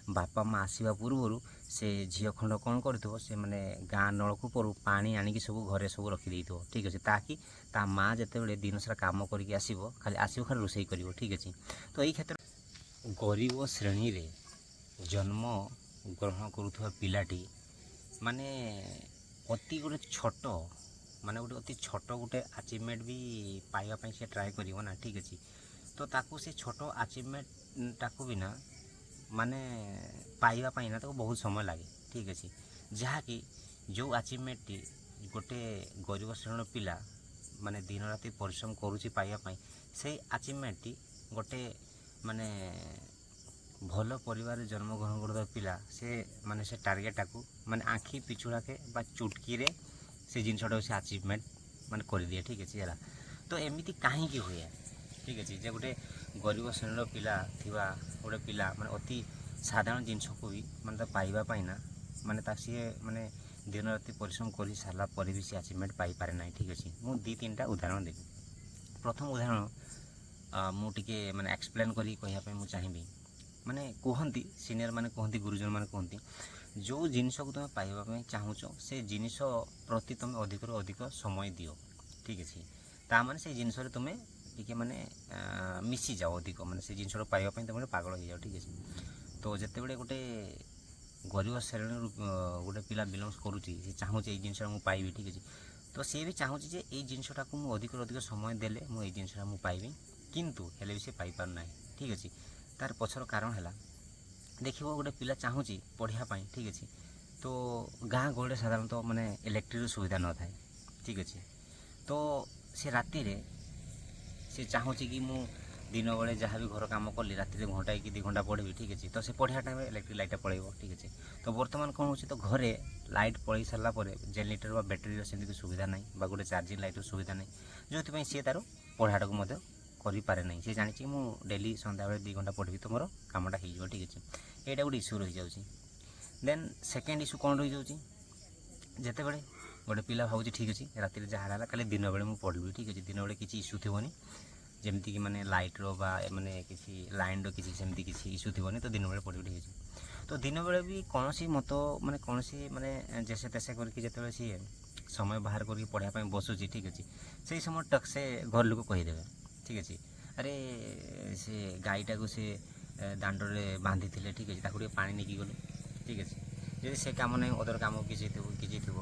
ବାପା ମା' ଆସିବା ପୂର୍ବରୁ ସେ ଝିଅ ଖଣ୍ଡ କ'ଣ କରିଥିବ, ସେ ମାନେ ଗାଁ ନଳକୂପରୁ ପାଣି ଆଣିକି ସବୁ ଘରେ ସବୁ ରଖିଦେଇଥିବ, ଠିକ୍ ଅଛି, ତାକି ତା ମା' ଯେତେବେଳେ ଦିନସାରା କାମ କରିକି ଆସିବ, ଖାଲି ଆସିବ, ଖାଲି ରୋଷେଇ କରିବ, ଠିକ୍ ଅଛି। ତ ଏଇ କ୍ଷେତ୍ରରେ ଗରିବ ଶ୍ରେଣୀରେ ଜନ୍ମ ଗ୍ରହଣ କରୁଥିବା ପିଲାଟି ମାନେ ଅତି ଗୋଟେ ଛୋଟ, ମାନେ ଗୋଟେ ଅତି ଛୋଟ ଗୋଟେ ଆଚିଭମେଣ୍ଟ ବି ପାଇବା ପାଇଁ ସେ ଟ୍ରାଏ କରିବ ନା, ଠିକ୍ ଅଛି। ତ ତାକୁ ସେ ଛୋଟ ଆଚିଭମେଣ୍ଟଟାକୁ ବି ନା ମାନେ ପାଇବା ପାଇଁ ନା ତାକୁ ବହୁତ ସମୟ ଲାଗେ, ଠିକ୍ ଅଛି। ଯାହାକି ଯେଉଁ ଆଚିଭମେଣ୍ଟଟି ଗୋଟେ ଗରିବ ଶ୍ରେଣୀର ପିଲା ମାନେ ଦିନ ରାତି ପରିଶ୍ରମ କରୁଛି ପାଇବା ପାଇଁ, ସେଇ ଆଚିଭମେଣ୍ଟଟି ଗୋଟେ ମାନେ ଭଲ ପରିବାରରେ ଜନ୍ମଗ୍ରହଣ କରୁଥିବା ପିଲା ସେ ମାନେ ସେ ଟାର୍ଗେଟଟାକୁ ମାନେ ଆଖି ପିଛୁଳାକେ ବା ଚୁଟକିରେ ସେ ଜିନିଷଟାକୁ ସେ ଆଚିଭମେଣ୍ଟ ମାନେ କରିଦିଏ, ଠିକ୍ ଅଛି, ହେଲା। ତ ଏମିତି କାହିଁକି ହୁଏ, ଠିକ୍ ଅଛି, ଯେ ଗୋଟେ ଗରିବ ଶ୍ରେଣୀର ପିଲା ଥିବା ଗୋଟେ ପିଲା ମାନେ ଅତି ସାଧାରଣ ଜିନିଷକୁ ବି ମାନେ ତା ପାଇବା ପାଇଁ ନା ମାନେ ତା ସିଏ ମାନେ ଦିନ ରାତି ପରିଶ୍ରମ କରି ସାରିଲା ପରେ ବି ସେ ଆଚିଭମେଣ୍ଟ ପାଇପାରେ ନାହିଁ, ଠିକ୍ ଅଛି। ମୁଁ ଦୁଇ ତିନିଟା ଉଦାହରଣ ଦେବି। ପ୍ରଥମ ଉଦାହରଣ ମୁଁ ଟିକେ ମାନେ ଏକ୍ସପ୍ଲେନ୍ କରିକି କହିବା ପାଇଁ ମୁଁ ଚାହିଁବି। ମାନେ କୁହନ୍ତି, ସିନିୟର ମାନେ କୁହନ୍ତି, ଗୁରୁଜନ ମାନେ କୁହନ୍ତି, ଯେଉଁ ଜିନିଷକୁ ତୁମେ ପାଇବା ପାଇଁ ଚାହୁଁଛ, ସେ ଜିନିଷ ପ୍ରତି ତୁମେ ଅଧିକରୁ ଅଧିକ ସମୟ ଦିଅ, ଠିକ୍ ଅଛି। ତା ମାନେ ସେଇ ଜିନିଷରେ ତୁମେ ଟିକେ ମାନେ ମିଶିଯାଅ ଅଧିକ, ମାନେ ସେ ଜିନିଷଟା ପାଇବା ପାଇଁ ତୁମେ ପାଗଳ ହେଇଯାଅ, ଠିକ୍ ଅଛି। ତ ଯେତେବେଳେ ଗୋଟେ ଗରିବ ଶ୍ରେଣୀରୁ ଗୋଟେ ପିଲା ବିଲଙ୍ଗସ୍ କରୁଛି, ସେ ଚାହୁଁଛି ଏଇ ଜିନିଷଟା ମୁଁ ପାଇବି, ଠିକ୍ ଅଛି। ତ ସିଏ ବି ଚାହୁଁଛି ଯେ ଏଇ ଜିନିଷଟାକୁ ମୁଁ ଅଧିକରୁ ଅଧିକ ସମୟ ଦେଲେ ମୁଁ ଏଇ ଜିନିଷଟା ମୁଁ ପାଇବି, କିନ୍ତୁ ହେଲେ ବି ସେ ପାଇପାରୁନାହିଁ, ଠିକ୍ ଅଛି। ତାର ପଛର କାରଣ ହେଲା, ଦେଖିବ, ଗୋଟେ ପିଲା ଚାହୁଁଛି ପଢ଼ିବା ପାଇଁ, ଠିକ୍ ଅଛି। ତ ଗାଁ ଗହଳିରେ ସାଧାରଣତଃ ମାନେ ଇଲେକ୍ଟ୍ରିର ସୁବିଧା ନଥାଏ, ଠିକ୍ ଅଛି। ତ ସେ ରାତିରେ ସେ ଚାହୁଁଛି କି ମୁଁ ଦିନବେଳେ ଯାହା ବି ଘର କାମ କଲି, ରାତିରେ ଘଣ୍ଟାଏ କି 2 ଘଣ୍ଟା ପଢ଼ିବି, ଠିକ୍ ଅଛି। ତ ସେ ପଢ଼ିବା ଟାଇମ୍ରେ ଇଲେକ୍ଟ୍ରିକ୍ ଲାଇଟ୍ଟା ପଳେଇବ, ଠିକ୍ ଅଛି। ତ ବର୍ତ୍ତମାନ କ'ଣ ହେଉଛି? ତ ଘରେ ଲାଇଟ୍ ପଳେଇ ସାରିଲା ପରେ ଜେନେରେଟର୍ ବା ବ୍ୟାଟେରୀର ସେମିତି କିଛି ସୁବିଧା ନାହିଁ ବା ଗୋଟେ ଚାର୍ଜିଂ ଲାଇଟ୍ର ସୁବିଧା ନାହିଁ, ଯେଉଁଥିପାଇଁ ସିଏ ତା'ର ପଢ଼ାଟାକୁ ମଧ୍ୟ କରିପାରେ ନାହିଁ। ସେ ଜାଣିଛି ମୁଁ ଡେଲି ସନ୍ଧ୍ୟାବେଳେ 2 ଘଣ୍ଟା ପଢ଼ିବି ତ ମୋର କାମଟା ହେଇଯିବ, ଠିକ୍ ଅଛି। ଏଇଟା ଗୋଟେ ଇସ୍ୟୁ ରହିଯାଉଛି। ଦେନ୍ ସେକେଣ୍ଡ ଇସ୍ୟୁ କ'ଣ ରହିଯାଉଛି? ଯେତେବେଳେ ଗୋଟେ ପିଲା ଭାବୁଛି, ଠିକ୍ ଅଛି, ରାତିରେ ଯାହା ହେଲା କାଲି ଦିନବେଳେ ମୁଁ ପଢ଼ିବି, ଠିକ୍ ଅଛି, ଦିନବେଳେ କିଛି ଇସ୍ୟୁ ଥିବନି, ଯେମିତିକି ମାନେ ଲାଇଟ୍ର ବା ମାନେ କିଛି ଲାଇନ୍ର କିଛି ସେମିତି କିଛି ଇସ୍ୟୁ ଥିବନି, ତ ଦିନବେଳେ ପଢ଼ିବି, ଠିକ୍ ଅଛି। ତ ଦିନବେଳେ ବି କୌଣସି ମତ ମାନେ କୌଣସି ମାନେ ଯେସେ ତେସେ କରିକି ଯେତେବେଳେ ସିଏ ସମୟ ବାହାର କରିକି ପଢ଼ିବା ପାଇଁ ବସୁଛି, ଠିକ୍ ଅଛି, ସେଇ ସମୟ ଟକ୍ ସେ ଘର ଲୋକ କହିଦେବେ, ଠିକ୍ ଅଛି, ଆରେ ସେ ଗାଈଟାକୁ ସେ ଦାଣ୍ଡରେ ବାନ୍ଧିଥିଲେ, ଠିକ୍ ଅଛି, ତାକୁ ଟିକେ ପାଣି ନେଇକି ଗଲୁ, ଠିକ୍ ଅଛି। ଯଦି ସେ କାମ ନାହିଁ, ଅଦର କାମ କିଛି ଥିବ, କିଛି ଥିବ,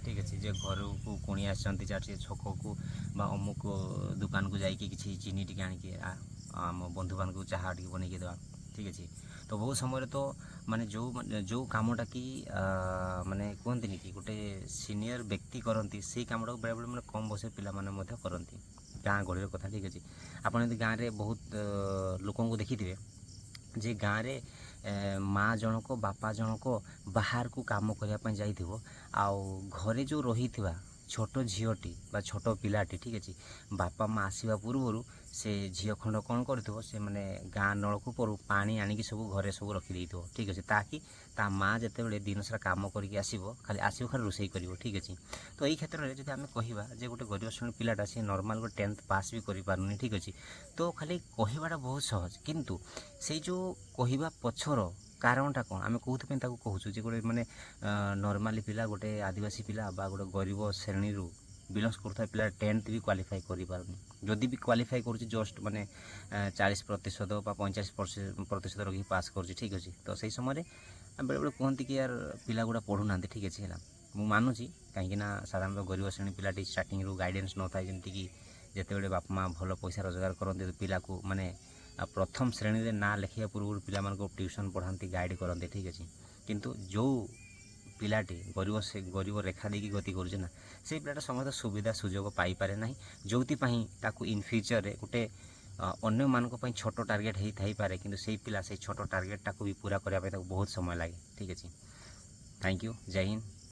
ଠିକ୍ ଅଛି, ଯେ ଘରକୁ କୁଣିଆ ଆସିଛନ୍ତି, ଚାଲ ସେ ଛକକୁ ବା ଅମୁକ ଦୋକାନକୁ ଯାଇକି କିଛି ଚିନି ଟିକେ ଆଣିକି ଆମ ବନ୍ଧୁମାନଙ୍କୁ ଚାହା ଟିକେ ବନେଇକି ଦେବା, ଠିକ୍ ଅଛି। ତ ବହୁତ ସମୟରେ ତ ମାନେ ଯେଉଁ ଯେଉଁ କାମଟା କି ମାନେ କୁହନ୍ତିନି କି ଗୋଟେ ସିନିୟର ବ୍ୟକ୍ତି କରନ୍ତି, ସେଇ କାମଟାକୁ ବେଳେବେଳେ ମାନେ କମ୍ ବୟସର ପିଲାମାନେ ମଧ୍ୟ କରନ୍ତି। ଗାଁ ଗହଳିର କଥା, ଠିକ୍ ଅଛି। ଆପଣ ଯଦି ଗାଁରେ ବହୁତ ଲୋକଙ୍କୁ ଦେଖିଥିବେ ଯେ ଗାଁରେ ମା ଜଣକ, ବାପା ଜଣକ ବାହାରକୁ କାମ କରିବା ପାଇଁ ଯାଇଥିବ, ଆଉ ଘରେ ଯେଉଁ ରହିଥିବା ଛୋଟ ଝିଅଟି ବା ଛୋଟ ପିଲାଟି, ଠିକ୍ ଅଛି, ବାପା ମା ଆସିବା ପୂର୍ବରୁ ସେ ଝିଅ ଖଣ୍ଡ କ'ଣ କରିଥିବ? ସେ ମାନେ ଗାଁ ନଳକୂପରୁ ପାଣି ଆଣିକି ସବୁ ଘରେ ସବୁ ରଖିଦେଇଥିବ, ଠିକ୍ ଅଛି, ତାକି ତା ମା ଯେତେବେଳେ ଦିନସାରା କାମ କରିକି ଆସିବ, ଖାଲି ଆସିବ, ଖାଲି ରୋଷେଇ କରିବ, ଠିକ୍ ଅଛି। ତ ଏଇ କ୍ଷେତ୍ରରେ ଯଦି ଆମେ କହିବା ଯେ ଗୋଟେ ଗରିବ ଶ୍ରେଣୀ ପିଲାଟା ସେ ନର୍ମାଲ୍ ଗୋଟେ 10th pass ବି କରିପାରୁନି, ଠିକ୍ ଅଛି। ତ ଖାଲି କହିବାଟା ବହୁତ ସହଜ, କିନ୍ତୁ ସେଇ ଯେଉଁ କହିବା ପଛର କାରଣଟା କ'ଣ, ଆମେ କେଉଁଥିପାଇଁ ତାକୁ କହୁଛୁ ଯେ ଗୋଟେ ମାନେ ନର୍ମାଲି ପିଲା, ଗୋଟେ ଆଦିବାସୀ ପିଲା ବା ଗୋଟେ ଗରିବ ଶ୍ରେଣୀରୁ ବିଲଙ୍ଗସ୍ କରୁଥିବା ପିଲା 10th ବି କ୍ୱାଲିଫାଏ କରିପାରୁନି, ଯଦି ବି କ୍ୱାଲିଫାଏ କରୁଛି, ଜଷ୍ଟ ମାନେ 40% ବା 45% ରଖିକି ପାସ୍ କରୁଛି, ଠିକ୍ ଅଛି। ତ ସେଇ ସମୟରେ ବେଳେବେଳେ କୁହନ୍ତି କି ୟାର ପିଲା ଗୁଡ଼ା ପଢ଼ୁନାହାନ୍ତି, ଠିକ୍ ଅଛି, ହେଲା। ମୁଁ ମାନୁଛି, କାହିଁକିନା ସାଧାରଣତଃ ଗରିବ ଶ୍ରେଣୀ ପିଲାଟି ଷ୍ଟାର୍ଟିଂରୁ ଗାଇଡ଼େନ୍ସ ନଥାଏ। ଯେମିତିକି ଯେତେବେଳେ ବାପା ମା' ଭଲ ପଇସା ରୋଜଗାର କରନ୍ତି, ତ ପିଲାକୁ ମାନେ ପ୍ରଥମ ଶ୍ରେଣୀରେ ନାଁ ଲେଖିବା ପୂର୍ବରୁ ପିଲାମାନଙ୍କୁ ଟ୍ୟୁସନ୍ ପଢ଼ାନ୍ତି, ଗାଇଡ଼ କରନ୍ତି, ଠିକ୍ ଅଛି। କିନ୍ତୁ ଯେଉଁ ପିଲାଟି ଗରିବ, ସେ ଗରିବ ରେଖା ଦେଇକି ଗତି କରୁଛି ନା, ସେଇ ପିଲାଟା ସମସ୍ତ ସୁବିଧା ସୁଯୋଗ ପାଇପାରେ ନାହିଁ, ଯେଉଁଥିପାଇଁ ତାକୁ ଇନ୍ ଫ୍ୟୁଚରରେ ଗୋଟେ ଅନ୍ୟମାନଙ୍କ ପାଇଁ ଛୋଟ ଟାର୍ଗେଟ୍ ହେଇଥାଇପାରେ, କିନ୍ତୁ ସେଇ ପିଲା ସେଇ ଛୋଟ ଟାର୍ଗେଟଟାକୁ ବି ପୁରା କରିବା ପାଇଁ ତାକୁ ବହୁତ ସମୟ ଲାଗେ, ଠିକ୍ ଅଛି। Thank you, Jay Hind.